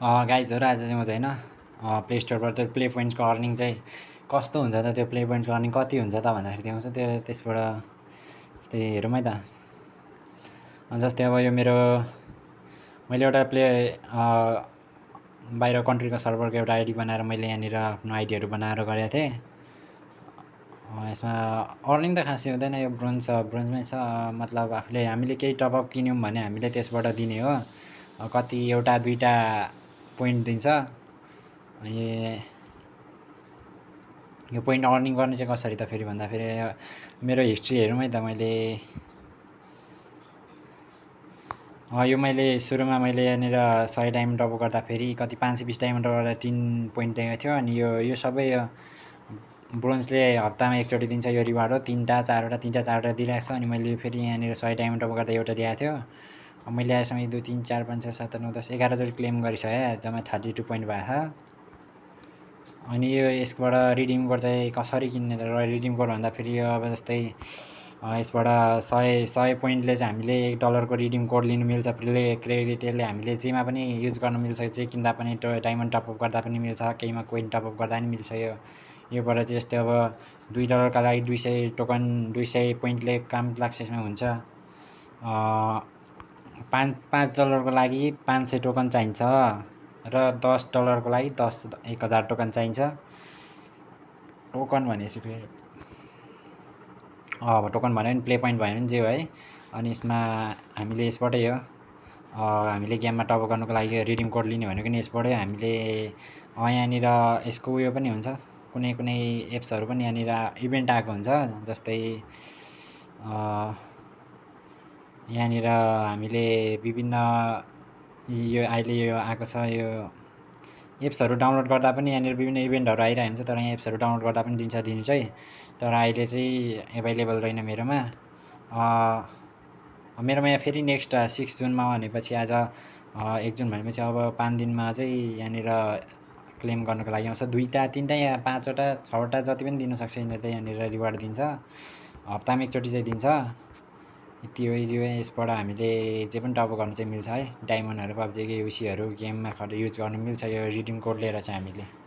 गाइजहरू आज चाहिँ म चाहिँ होइन प्ले स्टोरबाट त्यो प्ले पोइन्ट्सको अर्निङ चाहिँ कस्तो हुन्छ त, त्यो प्ले पोइन्ट्सको अर्निङ कति हुन्छ त भन्दाखेरि देखाउँछ त्यो, त्यसबाट त्यस्तै हेरौँ है त। जस्तै अब यो मैले एउटा बाहिर कन्ट्रीको सर्भरको एउटा आइडी बनाएर मैले यहाँनिर आफ्नो आइडीहरू बनाएर गरेको थिएँ। यसमा अर्निङ त खासै हुँदैन, यो ब्रोन्जमै छ। मतलब हामीले केही टपअप किन्यौँ भने हामीले त्यसबाट दिने हो। कति एउटा दुईवटा पोइन्ट दिन्छ। यो पोइन्ट अर्निङ गर्ने चाहिँ कसरी त फेरि भन्दाखेरि मेरो हिस्ट्री हेरौँ है त। मैले सुरुमा यहाँनिर 100 डायमन्ड टप गर्दाखेरि कति 520 डायमन्ड गरेर 3 पोइन्ट दिएको थियो। अनि यो सबै ब्रोन्जले हप्तामा एकचोटि दिन्छ यो रिवार्ड हो। 3टा 4वटा दिइरहेको छ। अनि मैले फेरि यहाँनिर 100 डायमन्ड टप गर्दा एउटा दिएको थियो। मैले अहिलेसम्म 1 2 3 4 5 6 7 8 9 10 11चोटि क्लेम गरिसकेँ। जम्मा 32 पोइन्ट भएको छ। अनि यसबाट रिडिम कोड चाहिँ कसरी किन्ने त? रिडिम कोड भन्दा फेरि यो अब जस्तै यसबाट 100 पोइन्टले चाहिँ हामीले $1 को रिडिम कोड लिनु मिल्छ। क्रेडिट यसले हामीले जेमा पनि युज गर्न मिल्छ। जे किन्दा पनि डायमन्ड टपअप गर्दा पनि मिल्छ, केहीमा कोइन टपअप गर्दा पनि मिल्छ। योबाट चाहिँ जस्तै अब $2 का लागि 200 टोकन 200 पोइन्टले काम लाग्छ। यसमा हुन्छ $5 को लागि 500 टोकन चाहिन्छ र $10 को लागि 1000 टोकन चाहिन्छ। टोकन भनेपछि फेरि अब टोकन भन्यो भने प्ले पोइन्ट भयो भने जे हो है। अनि यसमा हामीले यसबाटै हो हामीले गेममा टपअप गर्नुको लागि रिडिम कोड लिने भनेको नि यसबाटै। हामीले यहाँनिर यसको उयो पनि हुन्छ, कुनै एप्सहरू पनि यहाँनिर इभेन्ट आएको हुन्छ। जस्तै यहाँनिर हामीले विभिन्न यो अहिले यो आएको छ, यो एप्सहरू डाउनलोड गर्दा पनि यहाँनिर विभिन्न इभेन्टहरू आइरहेको हुन्छ। तर यहाँ एप्सहरू डाउनलोड गर्दा पनि दिन्छ दिनु चाहिँ। तर अहिले चाहिँ एभाइलेबल रहेन मेरोमा। यहाँ फेरि नेक्स्ट 6 जुनमा भनेपछि आज 1 जुन भनेपछि अब 5 दिनमा चाहिँ यहाँनिर क्लेम गर्नुको लागि आउँछ। 2टा 3टा या 5वटा 6वटा जति पनि दिनसक्छ यिनीहरूले। यहाँनिर रिवार्ड दिन्छ, हप्तामा एकचोटि चाहिँ दिन्छ। यति हो, इजी हो। यसबाट हामीले जे पनि टपअप गर्नु चाहिँ मिल्छ है। डायमन्डहरू पब्जीको UCहरू गेममा युज गर्नु मिल्छ यो रिडिम कोड लिएर चाहिँ हामीले।